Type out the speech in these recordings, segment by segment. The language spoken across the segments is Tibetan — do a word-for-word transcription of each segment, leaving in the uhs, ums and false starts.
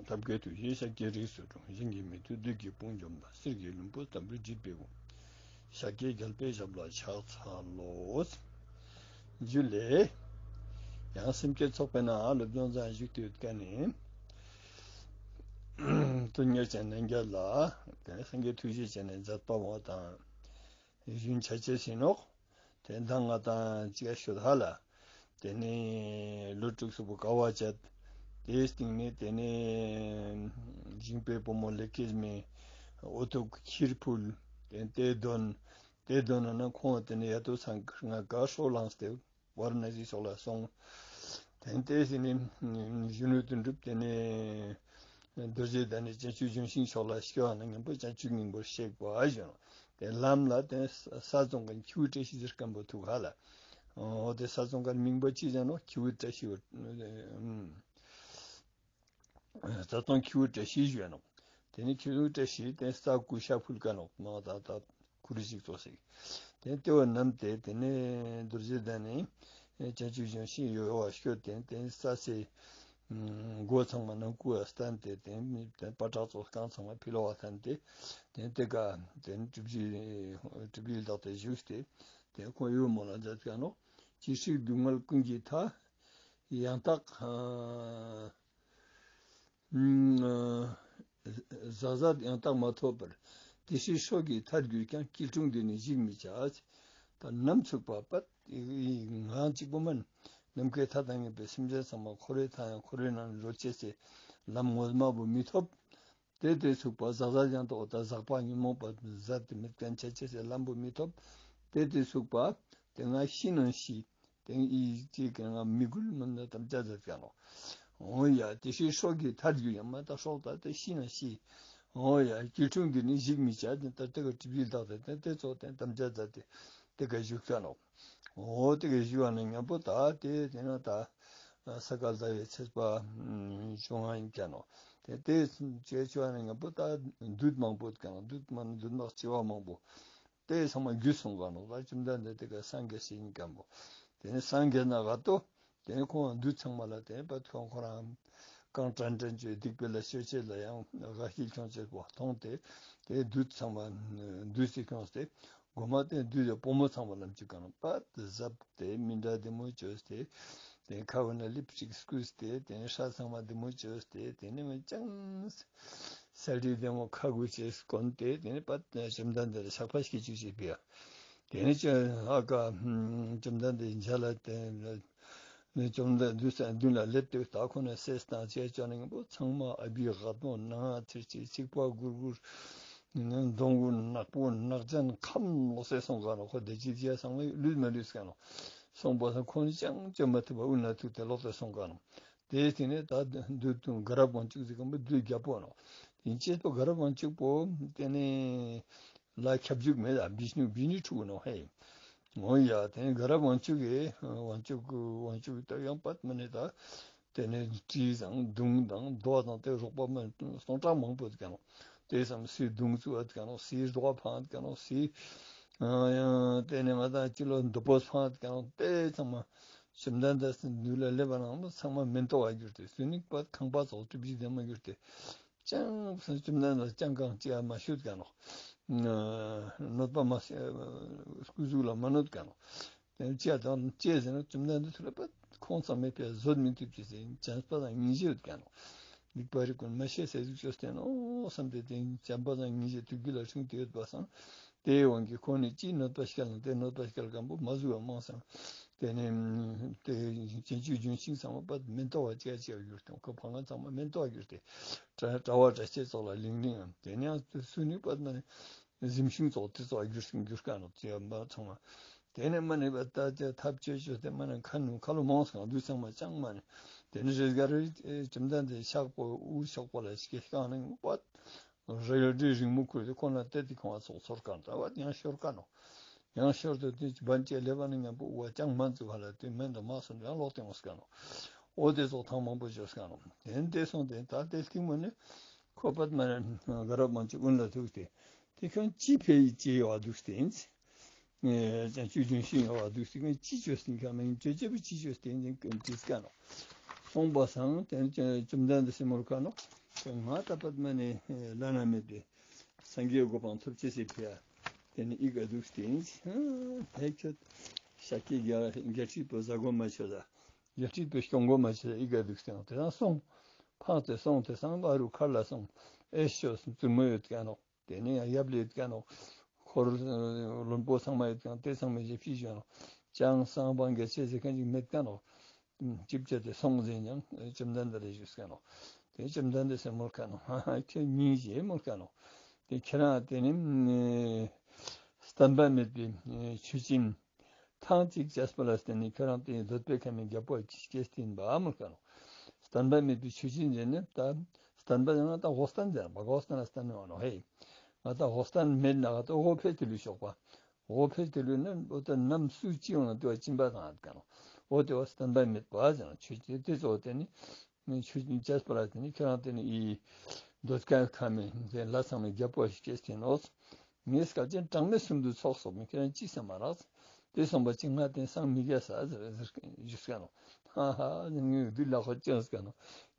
ཐབས་མཁས་ཐུགས་རྗེས་ཤཱཀྱའི་རིགས་སུ་འཁྲུངས། གཞན་གྱིས་མི་ཐུབ་བདུད་ཀྱི་དཔུང་འཇོམས་པ། གསེར་གྱི་ལྷུན་པོ་ལྟ་བུར་བརྗིད་པའི་དབང་། ཤཱཀྱའི་རྒྱལ་པོའི་ཞབས་ལ་ཕྱག་འཚལ་ལོ། རྒྱུད་ལས། ཡང་སེམས་བསྐྱེད་ཚོགས་པའི་ནང་སློབ་སྦྱོང་མཛད་བཞུགས་དུས་ཀ་ནས། དོན་གཉེར་ཅན་རྣམས་ལ་དེ་ནས་སངས་རྒྱས་ཐུགས་རྗེ་ཅན་ནས་མཛད་པ་བ་དང་། གཞུང་ཆ་ཆེ་ཞིག་ནོག་དེ་ཟླ་ལྔ་དང་གཅིག་ཤོད་ཧ་ལ། དེ་ནས་ལོ་དྲུག་ཙམ་པོ་དཀའ་བ་སྤྱད། དེའི་སྟེང་ནས་དེ་ནས་ཞིང་པའི་བུ་མོ་ལེགས་སྐྱེས་མའི་འོ་ཐུག་ཁྱིར་ཕུལ། དེ་དེ་དོན། དེ་དོན་ན་ཁོང་དེ་ནས་ཡ་དོ་ཚང་ང་ག་ཧྲོ་ལངས་ཏེ་ཝཱ་ར་ཎ་སི་ཕྱོགས་ལ་སོང་། དེ་དེ་ནས་གཞོན་ནུ་དོན་གྲུབ་དེ་ནས་རྡོ་རྗེ་གདན་ནས་བྱང་ཆུབ་ལྗོན་ཤིང་ཕྱོགས་ལ་སྐྱོད་ན་མཉམ་པོ་བྱང་ཆུབ་སྙིང་པོར་གཤེགས་པ་བཞིན། དེ་ལམ་ལ་དེ་ས་ཙོང་གི་ཁྱེའུ་བཀྲ་ཤིས་ཟེར་སྐམ་པོ་ཐུག་ཧ་ལ། འོ་དེ་ས་ཙོང་གི་མིང་པོ་ཅི་ཟེར་ནོ། ཁྱེའུ་བཀྲ་ཤིས། ས་ཙོང་ཁྱེའུ་བཀྲ་ཤིས་ཞུ་ནོ། དེ་ནི་ཁྱེའུ་བཀྲ་ཤིས་དེ་ས་ཀུ་ཤ་ཕུལ་ཀ་ནོ་མ་ད་ད་ཁུ་རི་ཞིག་ཙོ་ཟིག་དེ་ལྟེ་བ་བསྣམས་ཏེ་དེ་ནས་རྡོ་རྗེ་གདན་ནས་བྱང་ཆུབ་ལྗོན་ཤིང་ཡོལ་བ་ཤོད་དེ་དེ་ས་སེ། མགོ་ཚང་མ་ནང་ཁུ་བ་བསྟན་ཏེ་དེ་དེ་པ་ཏྲག་ཙོགས་རྐང་ཚང་མ་ཕི་ལོ་བ་བསྟན་ཏེ། དེ་དེ་ཀ་དེ་གྲུབ་ཀྱི་གྲུབ་ཀྱི་ལྡོག་སྟེ་བཞུགས་ཏེ། དེ་ཁོང་ཡུལ་མོ་ལ་མཛད་ཀྱང་ནོ། ཅི་ཞིག་སྡུག་བསྔལ་ཀུན་གྱི་མཐའ། ཡང་དག་ཟག་ཟད་ཡང་དག་མ་ཐོབ་པར། དེ་སྲིད་སྲོག་གི་མཐར་གྱུར་ཀྱང་། སྐྱིལ་ཀྲུང་འདི་ནི་བཞུགས་མི་བྱ། ད་ནམ་ཚུགས་པ་པད། ང་གཅིག་པོ་མིན། ནམ་མཁའི་མཐའ་དང་མཉམ་པའི་སེམས་ཅན་ཚང་མ་འཁོར་བའི་མཐའ་ཡང་འཁོར་བའི་ནང་འགྲོ་ཆེད་སའི་ལམ་ངོ་མ་བོ་མི་ཐོབ། དེ་དེ་ཚུགས་པ་ཟག་ཟག་ཀྱང་དོག་ད་ཟག་པ་ཉོན་མོངས་པ་ཟད་དེ་མེད་མཁན་ཆ་ཆེ་སའི་ལམ་བུ་མི་ཐོབ། དེ་དེ་ཚུགས་པ་དེ་ང་ཤི་ན་ཤི། དེ་ཨི་ཅིག་གི་ང་མི་འགུལ་མིན་ན་དམ་བཅའ་མཛད་ཀྱང་ནོ། འོ་ཡ་དེ་ཤི་སྲོག་གི་མཐར་གྱུར་ཡང་མ་ད་སྲོག་ད་དེ་ཤི་ན་ཤི། འོ་ཡ་སྐྱིལ་ཀྲུང་འདི་ནི་བཞུགས་མི་བྱ། དེ་ད་དེ་ག་གྲུབ་ཡིད་བདག་དེ་དེ་དེ་ཚོ་དེ་དམ་བཅའ་མཛད་དེ་དེ་ག་བཞུགས་ཀྱང་ནོ། འོ་དེ་ག་བཞུགས་ཡང་ནི་མཉམ་པོ་ད་དེ་དེ་ན་ད། ས་ག་ཟླ་བའི་ཚེས་པ་བཅོ་ལྔ་ཡིན་ཀྱང་ནོ། དེ་དེ་བྱས་བྱས་ནས་ང་པོ་ད་བདུད་མང་པོ་ཀྱང་བདུད་མ་བདུད་མ་བྱེ་བ་མང་པོ་དེ་ཚང་མ་རྒྱུད་སོང་ག་ནོ། ད་བཅོམ་ལྡན་འདས་དེ་ག་སངས་རྒྱས་ཤིག་ཡིན་ཀྱང་པོ་དེ་ནས་སངས་རྒྱས་ན་ག་ཏོ། དེ་ནས་ཁོང་བདུད་ཚང་མ་ལ་དེ་པ་ཁོང་ཁོ་རང་གང་དྲན་དྲན་བྱས་སྡིག་པའི་ལས་ཆོས་བྱེད་ལ་ཡང་དགའ་སྐྱིད་ཁྱོང་བྱེད་པོ་མཐོང་སྟེ་དེ་བདུད་ཚང་མ་བདུད་སྲིད་ཁྱོངས་ཏེ། མགོ་མ་སྟེ་བདུད་ཀྱི་བུ་མོ་ཚང་མ་ལམ་གཅིག་གང་པད་ཟབ་སྟེ་མི་འདྲ་བདེ་མོ་བཅོས་ཏེ། དེ་ཁ་བ་ན་ལིབ་སྟིག་བསྐུས་ཏེ་དེ་ནས་སྲ་ཚང་མ་བདེ་མོ་བཅོས་ཏེ་དེ་ནས་མི་ཅང་། ས་ལི་བདེ་མོ་ཁ་དགོས་ཅེས་བསྐོན་ཏེ་དེ་ནས་པད་བཅོམ་ལྡན་འདས་ལ་ཕྱག་དཔེ་སྐྱེ་བཅུག་ཅེས་པས། དེ་ནས་ཅི་ཨ་ཀ་བཅོམ་ལྡན་འདས་མཇལ་ལ་དེ། ནས་བཅོམ་ལྡན་འདས་ས་མདུན་ལ་སླེབས་ཏེ་ད་ཁོ་ནས་སེམས་དང་བཅས་བཅོ་ནས་པོ་ཚང་མ་ཨ་བི་ཧ་ཏོ་ནང་ཚེར་ཅིག་ཚིག་པ་གུར་གུར། གདོང་གུར་ནག་པོ་ནག་ཅན་ཁམ་ལོག་སེ་སོང་ག་ནོ། ཁོ་བདེ་སྐྱིད་རྒྱལ་ཚང་མ་ལུས་མ་ལུས་ཀ་ནོ། སོང་པ་སང་ཁོ་ནི་ཅང་བཅོ་མ་ཐུབ་པ་དབུ་ན་ཐུག་སྟེ་ལོག་སྟེ་སོང་ག་ནོ། དེའི་སྟེང་ནས་ད་བདུད་དང་ག་ར་བང་ཆུག་ཟེར་གམ་པོ་བདུད་རྒྱལ་པོ་ནོ། དེ་ཅེས་པོ་ག་ར་བང་ཆུག་པོ་དེ་ནས་ལ་ཁྱབ་འཇུག་མེད་ལ་བིཤ་ནུ་བིཤ་ནུ་ཕྲུ་གུ་ནོ་ཧེ། འོ་ཡ་དེ་ནས་ག་ར་བང་ཆུག་གི་བང་ཆུག་བང་ཆུག་ད་ཡང་པད་མ་ནས་ད། དེ་ནས་གྲི་དང་མདུང་དང་རྡོ་དང་དེ་རོགས་པ་མ་སྟོང་ཕྲག་མང་པོ་ཡོད་ཀྱང་ནོ། དེ་ཙམ་སུའི་མདུང་བཙུགས་ཡོད་ཀྱང་ནོ། སུའི་རྡོ་འཕང་ཡོད་ཀྱང་ནོ། སུའི་དེ་ནས་ང་དང་ཅི་ལོ་མདུང་པོ་འཕང་ཡོད་ཀྱང་ནོ། དེ་ཚང་མ་བཅོམ་ལྡན་འདས་སི་མདུན་ལ་སླེབས་པ་ནང་ལ་ཚང་མ་མེ་ཏོག་ག་གྱུར་ཏེ་སུ་ནི་པད་ཁང་པ་ཚོགས་གྲུབ་ཀྱི་ལྡན་མ་གྱུར་ཏེ། ཅང་བཅོམ་ལྡན་འདས་ཅང་གང་ཅི་ཡང་མ་ཤོད་ཀྱང་ནོ། གནོད་པ་མ་སྐུ་གཟུགས་ལ་མ་གནོད་ཀྱང་ནོ། དེ་ཅི་ཡང་དང་ཅི་ཟེར་ན་བཅོམ་ལྡན་འདས་ཐུགས་ལ་པད་ཁོང་ཚང་མའི་ཕའི་བཟོད་མི་ཐུབ་ཅེས་ཟེར་བྱམས་པ་དང་སྙིང་རྗེ་ཡོད་ཀྱང་ནོ། སྡིག་པ་རིགས་ཀུན་མ་ཤེས་ཟེར་ཟུག་ཅོས་ཏེ་ནོ་བསམ་སྟེ་དེ་བྱམས་པ་དང་སྙིང་རྗེ་ཐུགས་རྒྱུད་ལ་བསྲིངས་ཏེ་ཡོད་པ་སང་། དེའི་དབང་གིས་ཁོང་ནི་ཅིའི་གནོད་པ་བསྐྱལ་ན་དེ་གནོད་པ་བསྐྱལ་མཁན་པོ་མ་བཟོད་པ་མང་སང་། དེ་ནས་དེ་བྱང་ཆུབ་ལྗོན་ཤིང་ཚང་མ་པད་མེ་ཏོག་བ་ཅིག་ཅིག་གྱུར་ཏེ་ཁོ་ཕ་ང་ཚང་མ་མེ་ཏོག་གྱུར་ཏེ། གྲྭ་གྲྭ་བ་གྲྭ་ཆས་ཚོགས་ལ་ལིང་ལིང་ངམ་དེ་ནས་སུ་ནི་པད་མ་ནི་གཟིམ་ཤིང་ཚོགས་དེ་ཚོགས་གྱུར་ཞིང་གྱུར་ཀ་ནོ་ཚེ་མ་ཚང་མ། དེ་ནས་མ་ནི་པད་ད་ཅི་ཐབས་ཅོས་ཅོས་ཏེ་མ་ནི་ཁ་ནུ་ཁ་ལོ་མང་སང་དུས་ཚང་མ་ཅང་མ་ནི། དེ་ནས་རེས་འགའ་རེ་བཅོམ་ལྡན་འདས་ཤག་པོ་དབུ་ཤོག་པོ་ལ་ཞིག་གི་ཤག་ནས་པད། རལ་གྲི་རིང་མོ་ཁུར་ཏེ་ཁོ་ན་བལྟས་ཏེ་ཁོང་ཚོགས་ཚོར་ཀ་ནོ། ད་བ་ཡང་ཤོར་ཀ་ནོ། ཡང་ཤོར་ཏེ་དེ་བན་ཅེ་ལེ་བ་ནི་ངན་པོ་བ་ཅང་མ་འཛུགས་ཧ་ལ་དེ་མེན་དུ་མ་སོང་ཡང་ལོག་སྟེ་འོང་ཀ་ནོ། འོ་དེ་ཚོགས་ཐང་མང་པོ་བཅོས་ཀ་ནོ། དེ་དེ་སོང་དེ་ད་དེ་སྟིང་མ་ནི་ཁོ་པད་མ་ནི་ག་ར་མང་ཅིག་ཀུན་ལ་ཐུག་སྟེ་དེ་ཁྱོད་ཅི་ཕེ་ཡི་ཅི་ཡོད་འདུག་སྟེ་ཡིན། ཅང་ཆུ་ལྗོན་ཤིང་ཡོད་འདུག་སྟེ་ཅི་བཅོས་སྟེ་ཁྱོད་མ་ཡིན་བཅོས་བཅོས་པོ་ཅི་བཅོས་སྟེ་ཡིན་ཅིག་ཀུན་ཅིག་ཀ་ནོ། སོང་པ་སང་དེ་བཅོམ་ལྡན་འདས་སེ་མོར་ཀ་ནོ། ང་ད་པད་མ་ནི་བླ་ན་མེད་པའི་སངས་རྒྱས་གོ་འཕང་ཐོབ་ཅེས་སི་ཕི་ཡ། དེ་ནི་ཨི་ག་འདུག་སྟེ་ཡིན། ཧེ་ཁྱོད་ཤཱཀྱའི་རྒྱལ་རྒྱལ་ཁྲིས་པོ་ཟ་གོ་མ་ཆོད་ད། རྒྱལ་ཁྲིས་པོ་སྐྱོང་གོ་མ་ཆོད་ད་ཨི་ག་འདུག་སྟེ་ཡང་དེ་དང་སོང་། ཕངས་ཏེ་སོང་དེ་སང་ཨ་རུ་མཁར་ལ་སོང་། ཨེ་ཤོ་བཙུན་མོ་ཡོད་ཀྱང་ནོག་དེ་ནས་ཡང་ཡབ་ལས་ཀྱང་ནོག་འཁོར་བློན་པོ་ཚང་མ་ཡོད་ཀྱང་དེ་ཚང་མས་ཞིབ་ཕྱིས་བྱུང་ནོག་ཅང་སང་བང་གལ་ཆེ་ཟེར་མཁན་ཅིག་མེད་ཀྱང་ནོག་ཅིབ་ཅེ་དེ་སོང་ཟེར་ཀྱང་བཅོམ་ལྡན་འདས་ལ་ཞུས་ཀྱང་ནོག་དེ་བཅོམ་ལྡན་འདས་སེ་མོལ་ཀྱང་ནོག་ཧ་ཧ་ཁྱེད་སྙིང་རྗེ་མོལ་ཀྱང་ནོག་དེ་ཁྱེད་རང་དེ་ནི་བསྟན་པ་མེད་པའི་ཆོས་ཅན། ཐང་གཅིག་བཅས་པ་ལ་བརྟེན་ནས་ཁྱོད་རང་དེའི་འདོད་པའི་ཁ་ནས་རྒྱལ་པོ་སྐྱེས་ཏེ་ཡིན་པ་མོལ་ཀྱང་ནོག་བསྟན་པ་མེད་པའི་ཆོས་ཅན་ཟེར་ནས་ད་བསྟན་པ་ཡང་ད་འོ་བསྟན་ཟེར་བ་འོ་བསྟན་ལ་བསྟན་ནས་འོ་ནོ་ཧེ། ང་ད་འོ་བསྟན་མེད་ན་ད་འོ་ཕེ་དེ་ལུས་ཤོག་པ། འོ་ཕེ་དེ་ལུས་ནི་འོ་ད་ནམ་སུ་ཅི་ཡོང་ན་དེ་བ་སྦྱིན་པ་དང་ཨ་ཀྱང་ནོག་འོ་དེ་བ་བསྟན་པ་མེད་པ་ཟེར་ན་ཆོས་ཅན་དེ་ཚོ་དེ་ནི། ཆོས་ཅན་བཅས་པ་ལ་བརྟེན་ནས་ཁྱོད་རང་དེ་ནི་ཨི་འདོད་ཁམས་ཁ་མེད་དེ་ལ་ཚང་མས་རྒྱལ་པོ་ཞིག་སྐྱེས་ཏེ་ནོག་ངས་སྐལ་ཅན་གྲངས་མེད་གསུམ་དུ་ཚོགས་བསགས་མི་ཁྱེད་རང་ཅི་བསམ་མ་རག་དེ་སོང་པ་ཅིག་ང་དེང་སང་མི་རྒྱལ་ས་ཟེར་ཟེར་ཞུས་ཀྱང་ནོག་ཧ་ཧ་ངས་འདི་ལ་ཁོ་ཅང་ཟེར་ཀྱང་ནོག་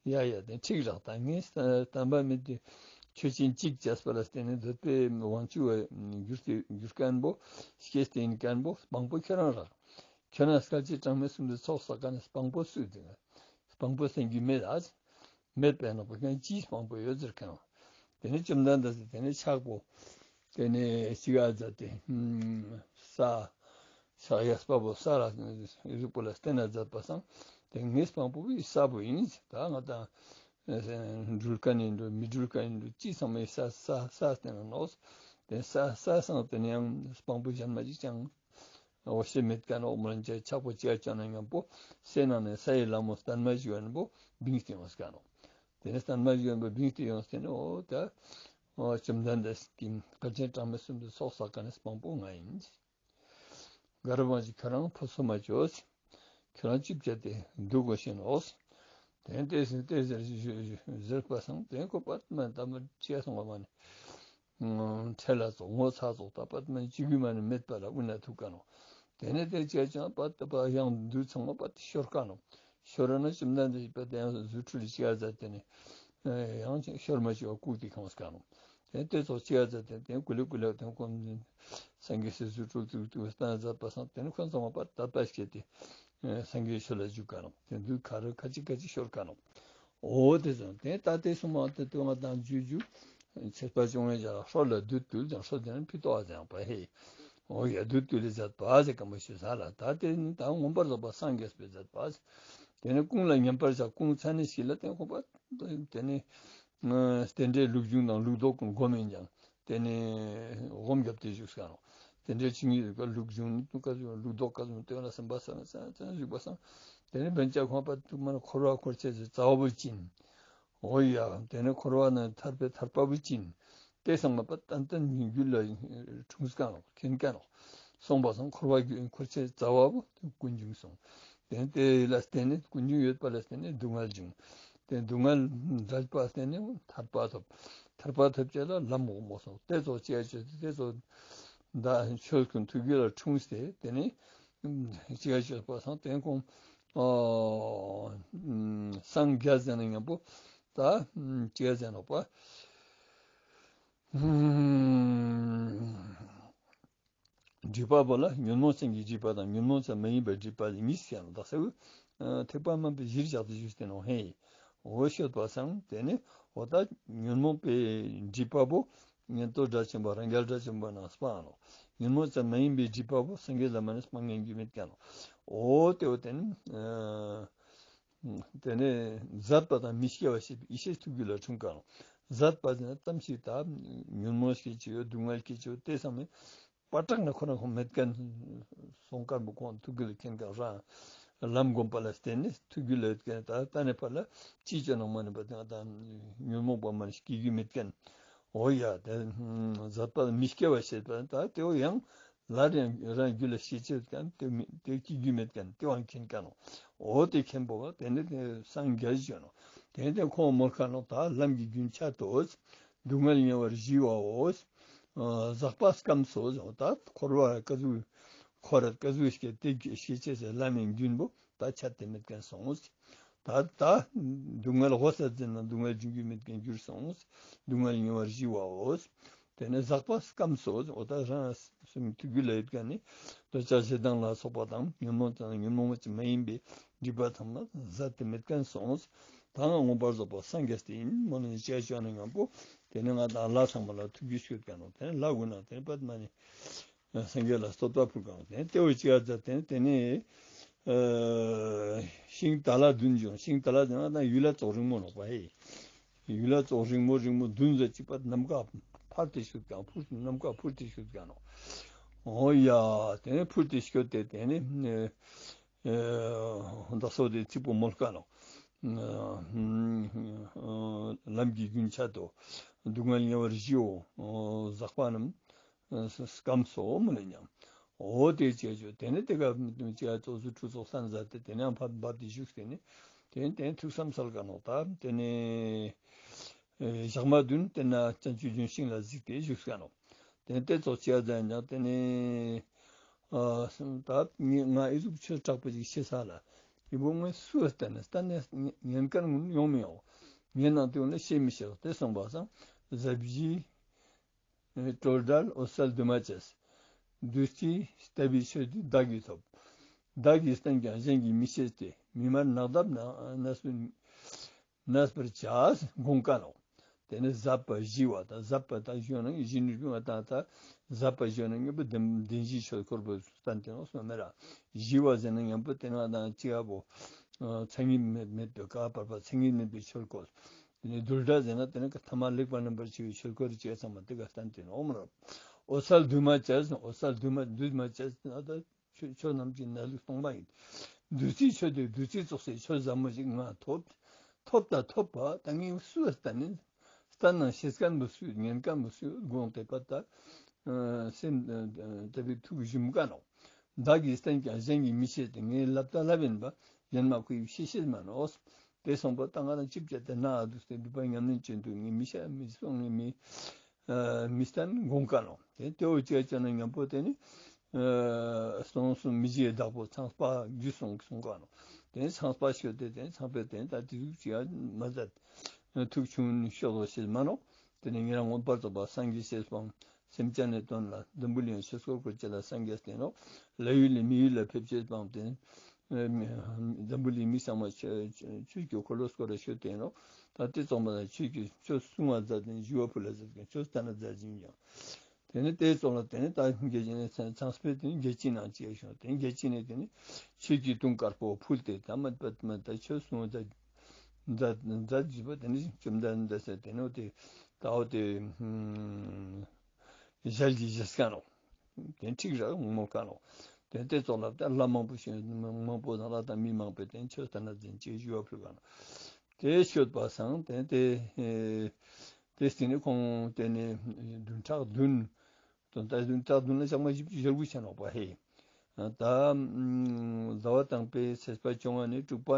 ཡ་ཡ་དེ་འགྲིག་རག་ད་ངས་བསྟན་པ་མེད་དེ་ཆོས་ཅན་གཅིག་བཅས་པ་ལ་བརྟེན་ནས་འདོད་པའི་དབང་ཕྱུག་གྱུར་ཏེ་གྱུར་མཁན་པོ་སྐྱེས་ཏེ་ཡིན་མཁན་པོ་དཔང་པོ་ཁྱོད་རང་རག་ཁྱོད་རང་སྐལ་ཅན་གྲངས་མེད་གསུམ་དུ་ཚོགས་བསགས་མཁན་ནི་དཔང་པོ་སུ་དེ་ན། དཔང་པོ་སེང་གེ་མེད་ཨ། མེད་པས་ན་བུ་ཁན་ཅིའི་དཔང་པོ་ཡོད་ཟེར་ཁན། དེ་ནས་བཅོམ་ལྡན་འདས་དེ་ནས་ཕྱག་པོ། དེ་ནས་ཅི་ག་མཛད་དེ། ས། ཕྱག་གཡས་པ་པོ་ས་ལ་རིགས་པོ་ལ་བསྟན་ན་མཛད་པ་སང་། དེ་ངའི་དཔང་པོ་བི་ས་པོ་ཡིན་ཟེར་ད་ང་དང་། འགྲུལ་ཁན་ཡིན་འགྲོ་མི་འགྲུལ་ཁན་ཡིན་འགྲོ་ཅི་ཚང་མའི་ས་ས་ས་བསྟན་ན་ནོག་དེ་ས་ས་སང་དེ་ནས་ཡང་དཔང་པོ་གཞན་མ་ཅིག་ཅང་། འོ་ཤེས་མེད་ཀ་ནོག་མོན་ཅེ་ཆག་པོ་ཅེ་ཅང་ན་མཉམ་པོ་སེ་ནང་ནས་ས་ཡི་ལ་མོ་བསྟན་མ་ཞུ་བ་ནི་པོ་བིང་སྟེ་ཡོང་ཀ་ནོག་དེ་ནས་བསྟན་མ་ཞུ་བ་ནི་པོ་བིང་སྟེ་ཡོང་སྟེ་ནི་འོ་ད། འོ་བཅོམ་ལྡན་འདས་ཀྱིས་སྐལ་ཆེན་གྲངས་མེད་གསུམ་དུ་ཚོགས་བསགས་ཀ་ནས་དཔང་པོ་ང་ཡིན། ག་ར་བང་ཞིག་ཁྱོད་རང་ཕོ་སོ་མ་བྱོས། ཁྱོད་རང་ཅིབ་བྱས་ཏེ་འདུག་གོ་ཤེས་ནོག་དེ་ནས་ཏེ་ཟེར་ཏེ་ཟེར་ཟེར་པ་སང་དེ་ཁོ་པད་མ་ད་མ་ཅེ་སོང་བ་མ་ནི། ཁྲེལ་ལ་སོགས་ངོ་ཚ་སོགས་ད་པད་མ་ཅི་གུ་མ་ནི་མེད་པ་ལ་དབུ་ན་ཐུག་ཀ་ནོག་དེ་ནས་དེ་བྱས་ཀྱང་པད་པ་ཡང་འདུས་ཚང་མ་པད་ཤོར་ཀ་ནོག་ཤོར་ན་བཅོམ་ལྡན་འདས་པད་ཡང་རྫུ་འཕྲུལ་ཅི་ཡ་མཛད་དེ་ནི། ཡང་ཅིག་ཤོར་མ་ཅི་བ་བཀུག་སྟེ་ཁོང་ཀ་ནོག་དེ་དེ་ཚོགས་ཅི་ཡ་མཛད་དེ་དེ་ཀུ་ལེ་ཀུ་ལེ་དེ་ཁོང་སངས་རྒྱས་སི་རྫུ་འཕྲུལ་ཐུག་ཐུག་སྟན་མཛད་པ་སང་དེ་ནི་ཁོང་ཚང་མ་པད་དད་པ་སྐྱེས་ཏེ། སངས་རྒྱས་ཆོས་ལ་འཇུག་ཀ་ནོག་དེ་དུས་ག་རེ་ཁ་ཅིག་ཁ་ཅིག་ཤོར་ཀ་ནོག་འོ་དེ་ཚོ་དེ་ལྟ་དེ་སོང་བ་དེ་ལྟོས་ང་དང་ཇུ་ཇུ། ཚེས་པ་བཅོ་ལྔའི་ཞག་ལ་ཧྲོ་ལ་བདུད་བཏུལ་ཀྱང་ཧྲོ་དེ་ནི་ཕི་ཏོག་ཟེར་ཡང་པ་ཧེ། འོ་ཡ་བདུད་བཏུལ་ལས་མཛད་པ་ཟེར་གམ་པ་ཞུ་ས་ལ་ད་དེ་ནི་ད་མངོན་པར་རྫོགས་པ་སངས་རྒྱས་པས་མཛད་པ་ཟེར། དེ་ནི་ཀུན་ལ་མཉམ་པར་བཞག་ཀུན་ཚ་ནི་ཞིག་ལ་དེ་ཁོ་པ། དེ་ནི། རྟེན་འབྲེལ་ལུགས་འབྱུང་དང་ལུགས་ལྡོག་ཀུན་སྒོམ་ཡིན་ཀྱང་། དེ་ནས་སྒོམ་བརྒྱབ་སྟེ་བཞུགས་ས་ནོག་དེ་འདྲའི་ཆིངས་ཡིག་ལུགས་འབྱུང་ནི་ཀ་ལུགས་ལྡོག་ཀ་ཟུང་སྟོན་ལ་སེམས་པ་ས་ན་ས་ས་བཞུགས་པ་སང་། དེ་ནས་བན་ཅག་ཁོང་པ་ཐུག་མ་ན་འཁོར་བ་འཁོར་ཆེད་ཟེར་རྩ་བ་བུ་ཅིན། འོ་ཡ། དེ་ནས་འཁོར་བ་ན་ཐར་པའི་ཐར་པ་བུ་ཅིན། དེ་ཚང་མ་པ་ཏན་ཏན་རྒྱུད་ལ་འཁྲུངས་ཀ་ནོག་མཁྱེན་ཀ་ནོག་སོང་པ་སང་འཁོར་བ་རྒྱུད་འཁོར་ཆེད་རྩ་བ་བུ་ཀུན་འབྱུང་སོང་། དེ་དེ་ལ་བརྟེན་ནས་ཀུན་འབྱུང་ཡོད་པ་ལ་བརྟེན་ནས་སྡུག་བསྔལ་འབྱུང་། དེ་སྡུག་བསྔལ་འདྲེས་པ་བརྟེན་ནས་ཐར་པ་ཐོབ། ཐར་པ་ཐོབ་ཅེས་ལ་ལམ་འོག་མོ་སོང་དེ་ཚོ་ཅེས་ཅེས་དེ་ཚོ། ད་ཆོས་ཀུན་ཐུགས་རྒྱུད་ལ་འཁྲུངས་ཏེ་དེ་ནས་ཅེས་ཅེས་པ་སང་དེ་ཁོང་སངས་རྒྱས་ཟེར་ན་མཉམ་པོ་ད་ཅེས་ཟེར་ནོག་པ། སྒྲིབ་པ་པོ་ལ་ཉོན་མོངས་ཅན་གྱི་སྒྲིབ་པ་དང་ཉོན་མོངས་ཅན་མ་ཡིན་པའི་སྒྲིབ་པ་གཉིས་སུ་ཡང་དག་ས་བོ། ཐེག་པ་དམན་པའི་གཞིར་བཞག་སྟེ་ཞུས་ཏེ་ནོ་ཧེ། འོ་ཤོད་པ་སང་དེ་ནི་འོ་ད་ཉོན་མོངས་པའི་སྒྲིབ་པ་པོ་ཉན་ཐོས་སྒྲ་ཆེན་པོ་རང་རྒྱལ་སྒྲ་ཆེན་པོ་ན་སྤང་ནོ། ཉོན་མོངས་ཅན་མ་ཡིན་པའི་སྒྲིབ་པ་པོ་སངས་རྒྱས་ལ་མ་ནི་སྤང་ངན་རྒྱུ་མེད་ཀ་ནོ། འོ་དེ་འོ་དེ་ནི། དེ་ནས་ཟད་པ་དང་མི་སྐྱེ་བ་ཞེས་པའི་ཡེ་ཤེས་ཐུགས་རྒྱུད་ལ་འཁྲུངས་ཀ་ནོ། ཟད་པ་ཟེར་ན་ཙམ་ཞིག་ད་ཉོན་མོངས་སྐྱེ་ཅི་ཡོད་སྡུག་བསྔལ་སྐྱེ་ཅི་ཡོད་དེ་ཚང་མས། པ་དྲག་ན་ཁོ་ན་ཁོ་མེད་མཁན། སོང་དཀར་པོ་ཁོང་ཐུགས་རྒྱུད་ལ་མཁྱེན་མཁན་རང་། ལམ་སྒོམ་པ་ལ་བརྟེན་ནས་ཐུགས་རྒྱུད་ལ་ཡོད་མཁན་ད་ལྟ་ནས་ཕར་ལ་ཅིས་བྱས་ནང་མ་ནས་པ་དེ་ང་དང་ཉོན་མོངས་པ་མ་ནས་སྐྱེ་རྒྱུ་མེད་མཁན། འོ་ཡ་དེ་ཟད་པ་མི་སྐྱེ་བ་ཞེས་པ་ད་དེ་བོ་ཡང་སླར་ཡང་རང་རྒྱུད་ལ་སྐྱེ་ཅི་ཡོད་མཁན་དེ་མི་དེ་སྐྱེ་རྒྱུ་མེད་མཁན་དེ་བ་མཁྱེན་མཁན་ནོ། འོ་དེ་མཁྱེན་པོ་བ་དེ་ནི་དེ་སངས་རྒྱས་བྱོན་ནོ། དེ་ནི་དེ་ཁོང་མོལ་མཁན་ནོ་ད་ལམ་གྱི་རྒྱུན་ཆད་དོ། སྡུག་བསྔལ་ཉེ་བར་ཞི་བའོ། ཨ་ཟག་པ་སྐམས་སོ་ཟེར་བ་ད་འཁོར་བ་ཀ་ཟུག་འཁོར་ཀ་ཟུག་སྐྱེ་དེ་སྐྱེ་ཅེས་ཟེར་ལམ་ཡིན་རྒྱུན་པོ་ད་ཆད་དེ་མེད་མཁན་སོང་། ད་ད་སྡུག་བསྔལ་འོ་ས་འཛིན་ན་སྡུག་བསྔལ་འབྱུང་རྒྱུ་མེད་མཁན་གྱུར་སོང་། སྡུག་བསྔལ་ཉེ་བར་ཞི་བའོ། དེ་ནས་ཟག་པ་སྐམས་སོ། འོ་ད་རང་སེམས་ཐུགས་རྒྱུད་ལ་ཡོད་མཁན་ནི་འདོད་ཆགས་ཞེ་སྡང་ལ་སོགས་པ་དང་ཉོན་མོངས་དང་ཉོན་མོངས་པ་ཅིག་མ་ཡིན་པའི་སྒྲིབ་པ་ཐམས་ཅད་ཟད་དེ་མེད་མཁན་སོང་། ད་ང་མངོན་པར་རྫོགས་པ་སངས་རྒྱས་དེ་ཡིན་མོ་ནི་ཅེས་བྱ་ན་ཡང་པོ། དེ་ནས་ང་དང་ལྷ་ཚང་མ་ལ་ཐུགས་རྗེ་ཆེ་ཞུ་མཁན་ནོ། དེ་ནས་ལྷ་དགོས་ན་དེ་ནས་པད་མ་ནི། སངས་རྒྱས་ལ་བསྟོད་པ་ཕུལ་གང་། དེ་ལྟེ་བའི་ལྕི་བ་མཛད་དེ་དེ་ནས་ཤིང་ཏཱ་ལ་བདུན་བྱུང་། ཤིང་ཏཱ་ལ་བདུན་ང་དང་ཡུལ་ལ་ཙོག་རིང་མོ་ནོག་པ་ཧེ། ཡུལ་ལ་ཙོག་རིང་མོ་རིང་མོ་བདུན་ཟེར་གཅིག་པ་ནམ་མཁའ་འཕུར་ཏེ་ཞུགས་ཀྱང་འཕུར་ནམ་མཁའ་འཕུར་ཏེ་ཞུགས་ཀྱང་ནོག། འོ་ཡ། དེ་ནས་འཕུར་ཏེ་ཞུགས་ཏེ་དེ་ནས་བདག་སོགས་དེ་ཚིག་པོ་མོལ་ཀ་ནོག། ལམ་གྱི་རྒྱུན་ཆད་དོ། སྡུག་བསྔལ་ཉེ་བར་ཞིའོ། ཟག་པ་རྣམས་སྐམས་སོ་མི་ལ་མཉམ། འོ་དེ་བྱས་ཆོག། དེ་ནས་དེ་ག་ཅི་ཡ་ཙོག་ཟུར་ཁྲུ་ཙོག་སན་ཟ་སྟེ་དེ་ནས་ཕབ་འབབ་སྟེ་བཞུགས་ཏེ་ནི། དེ་ནས་དེ་ནས་ཐུགས་བསམ་སལ་ག་ནོག་ད། དེ་ནས་ཞག་མ་བདུན་དེ་ན་བྱང་ཆུབ་ལྗོན་ཤིང་ལ་གཟིགས་ཏེ་བཞུགས་ག་ནོག། དེ་ནས་དེ་ཙོག་ཅི་ཡ་ཟ་ཡང་དེ་ནས་ད་ང་ཨི་ཟུག་ཆོས་དྲག་པོ་ཅིག་ཤེས་ས་ལ། ཨི་བོ་ངས་སུ་ལ་བསྟན་ནས་བསྟན་ནས་ཉན་མཁན་ཡོང་མི་ཡོང་། ངའི་ནང་དེ་ལ་ཤེས་མི་ཤེས་དེ་སོང་པ་སང་ཟབ་ཞི། སྤྲོས་བྲལ་འོད་གསལ་འདུས་མ་བྱས། བདུད་རྩི་ལྟ་བུའི་ཆོས་འདི་བདག་གིས་ཐོབ། བདག་གིས་བསྟན་ཀྱང་གཞན་གྱིས་མི་ཤེས་ཏེ། མི་སྨྲ་ནགས་འདབས་ན་གནས་པར་བྱ། དགོངས་ཀ་ནོག། དེ་ནས་ཟབ་པ་ཞི་བ་དང་ཟབ་པ་དང་ཞུ་ན་ཞི་ནུས་ཀྱི་ང་དང་ད་ཟབ་པ་ཞུ་ན་ངེས་པར་བདེན་བདེན་བཞིའི་ཆོས་འཁོར་བའི་སྟན་དེ་ནོག་སོང་མེད་ར། ཞི་བ་ཟེར་ན་ཉམ་པོ་དེ་ང་དང་ཅི་ཡ་བོ། མཚན་ཉིད་མེད་མེད་པའི་ཀ་བར་པ་མཚན་ཉིད་མེད་པའི་ཆོས་སྐོར། དེ་ནས་རྡུལ་བྲལ་ཟེར་ན་དེ་ནི་ཐ་མ་ལེགས་པར་རྣམ་པར་ཕྱེ་བའི་ཆོས་སྐོར་བཅས་ཚང་མ་དེ་ག་སྟན་དེ་ནོག་མ་ར། འོད་གསལ་འདུས་མ་བྱས། འོད་གསལ་འདུས་མ་འདུས་མ་བྱས་ན་ད། ཆོས་ཆོས་རྣམས་ཀྱི་གནས་ལུགས་སྟོང་པ་ཡིན། བདུད་རྩིའི་ཆོས་དེ་བདུད་རྩི་ཙོགས་སེ་ཆོས་ཟབ་མོ་ཞིག་ང་ཐོབ། ཐོབ་དང་ཐོབ་པ་ད་ངས་སུ་ལ་བསྟན་ནས། བསྟན་ན་ཤེས་མཁན་པོ་སུ་ཉན་མཁན་པོ་སུ་དགོངས་ཏེ་པ་ད། སེམས་ལྟ་བུའི་ཐུགས་ཞུམ་ག་ནོག། བདག་གིས་བསྟན་ཀྱང་གཞན་གྱིས་མི་ཤེས་ཏེ། ངས་ལབ་ད་ལབ་ཡིན་པ་གཞན་མ་ཁོ་ཡིས་ཤེས་ཤེས་མ་ནོག། དེ་སོང་པ་ད་ང་རང་ཅིབ་བྱས་ཏེ་ན་ཨ་འདུག་སྟེ་སྒྲུབ་པ་ཉམས་ལེན་བྱེད་འདུག། ངས་མི་ཤེས་མི་སོང་ངས་མི། མི་སྟན་དགོངས་ཀ་ནོག། དེ་དེའོ་ཅེ་ཅེ་ན་ཉམ་པོ་དེ་ནི། སྟོང་གསུམ་མི་མཇེད་བདག་པོ་ཚངས་པ་རྒྱུད་སོང་གསུང་ཀ་ནོག། དེ་ཚངས་པ་ཤོད་དེ་དེ་ཚངས་པས་དེ་ད་དེ་ཟུག་ཅི་ཡང་མ་མཛད། ཐུགས་ཆུང་ནས་ཤོག་རོགས་ཞེས་མ་ནོག། དེ་ནི་ཉེ་རང་མངོན་པར་རྫོགས་པ་སངས་རྒྱས་ཞེས་པའང་སེམས་ཅན་ནི་དོན་ལ་འཛམ་བུ་གླིང་ཆོས་འཁོར་བསྐོར་བྱེད་ལ་སངས་རྒྱས་བསྟན་ནོག། ལྷ་ཡུལ་ནས་མི་ཡུལ་ལ་ཕེབས་ཞེས་པའང་བསྟན། འཛམ་བུ་གླིང་མི་ཚང་མ་ཆོས་ཆོས་ཀྱི་འཁོར་ལོ་བསྐོར་ར་ཤོད་དེ་ནོག། ད་དེ་ཚང་མ་ལ་ཆོས་ཀྱི་ཆོས་གསུང་བ་མཛད་དེ་ཞུ་བ་ཕུལ་ལ་མཛད་མཁན་ཆོས་བསྟན་ལ་མཛད་ཅིང་ཡང་། དེ་ནས་དེ་ཚོ་ལ་དེ་ནས་ད་རྒྱལ་ཆེན་ཚངས་པས་དེ་ནས་རྒྱལ་སྤྱི་ནང་བཅས་ཤོག། དེ་ནས་རྒྱལ་སྤྱི་ནས་དེ་ནས་ཆོས་ཀྱི་དུང་དཀར་པོ་ཕུལ་ཏེ་ད་མ་པད་མ་ད་ཆོས་གསུང་བ་མཛད་མཛད་མཛད་བཞི་པ་དེ་ནས་བཅོམ་ལྡན་འདས་ཟེར་དེ་ནས་དེ་ད་འོ་དེ་ཞལ་གྱིས་བཞེས་མཁན་ནོག། དེ་འཁྲིག་ར་ངོ་དཀར་ནོག། དེ་དེ་ཚོ་ལ་ད་ལྷ་མང་པོ་ཞིག་མང་པོ་དང་ལྷ་དང་མི་མང་པོས་དེ་ཆོས་ལྟ་ན་འཛིན་ཅེས་ཞུ་བ་ཕུལ་ག་ནོག། དེ་ཤོད་པ་སང་དེ་དེ་དེ་སྟེང་ནས་ཁོང་དེ་ནས་བདུན་ཕྲག་བདུན་དང་ད་བདུན་ཕྲག་བདུན་ལ་ཞག་མ་བཞི་བཅུ་ཞེ་དགུ་ཆ་ནོག་པ་ཧེ། ད་ཟླ་བ་དང་པའི་ཚེས་པ་བཅོ་ལྔ་ནས་དྲུག་པ་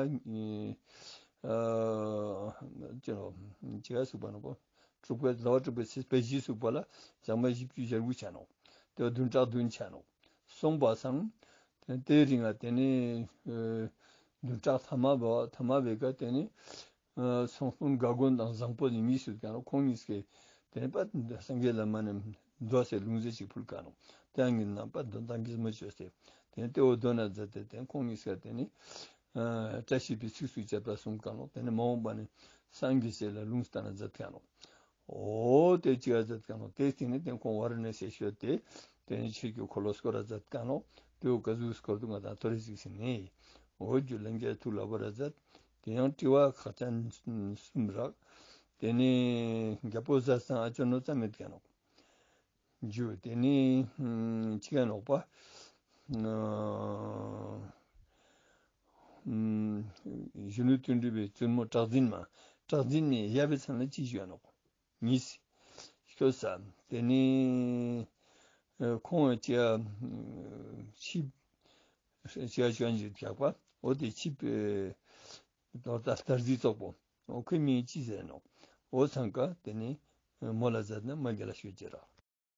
ཅི་ལོ་ཅི་ག་སུག་པ་ནོག་པ། དྲུག་པའི་ཟླ་བ་དྲུག་པའི་ཚེས་པ་བཞི་ཚུགས་པ་ལ་ཞག་མ་བཞི་བཅུ་ཞེ་དགུ་ཆ་ནོག། དེ་བ་བདུན་ཕྲག་བདུན་ཆ་ནོག། སོང་པ་སང་། དེ་རིང་ལ་དེ་ནི་བདུན་ཕྲག་ཐ་མ་བ་ཐ་མ་བའི་ཀ་དེ་ནི་ཚོང་དཔོན་དགའ་མགོན་དང་བཟང་པོ་ནི་གཉིས་སུ་ཀྱང་ཁོང་གཉིས་ཀྱིས་དེ་ནི་པ་སངས་རྒྱས་བླ་མ་ནི་མདོ་ཟེར་ལུང་ཟེར་ཅིག་ཕུལ་ཀ་ནོག། དེ་ཡང་ངི་ནང་པ་མདོ་མདང་གིས་མ་བཅོས་ཏེ་དེ་ནི་དེ་འོ་མདོ་ན་མཛད་དེ་དེ་ཁོང་གཉིས་ཀ་དེ་ནི། བཀྲ་ཤིས་པའི་ཚིགས་སུ་བཅད་པ་གསུངས་ཀ་ནོག། དེ་ནས་མ་འོངས་པ་ནི་སངས་རྒྱས་ཞེས་ལ་ལུང་བསྟན་ན་མཛད་ཀ་ནོག། འོ་དེ་ཅི་ག་མཛད་ཀ་ནོག། དེ་སྟེང་ནས་དེ་ཁོང་ཝཱ་ར་ཎ་སིར་བཞུགས་ཏེ་དེ་ནས་ཆོས་ཀྱི་འཁོར་ལོ་བསྐོར་ར་མཛད་ཀ་ནོག། དེ་འོ་ག་ཟུག་བསྐོར་འདུག་ང་དང་ཐོ་རེ་ཟིག་ཟིན་ནས། འོ་རྒྱུ་ལྷན་རྒྱས་ཐུགས་ལ་བོར་ར་མཛད། དེ་ཡང་དྲི་བ་ཁག་ཅན་གསུམ་རག། དེ་ནས་རྒྱལ་པོ་ཟས་གཙང་ཨ་ཅོ་ནོ་ཙམ་མེད་ཀ་ནོག། རྒྱུ་དེ་ནི་ཅི་ག་ནོག་པ། གཞོན་ནུ་དོན་གྲུབ་པའི་བཙུན་མོ་གྲགས་འཛིན་མ། གྲགས་འཛིན་ནི་ཡབ་བི་ཚང་ལ་ཅི་ཞུ་ནོག་པ། གཉིས། ཤོད་ས། དེ་ནི་ཁོང་ཅི་ག་ཆིབས་ཅི་ག་ཞོན་ཞིག་རྒྱག་པ། འོ་དེ་ཆིབས་དོར་ད་སྟར་རྩི་བཙོག་པོ། འོ་ཁོའི་མིང་ཅི་ཟེར་ནོག། འོ་ཚང་ཀ་དེ་ནི་མོ་ལ་མཛད་ན་མ་རྒྱལ་ལ་ཤོད་ཅེས་ར།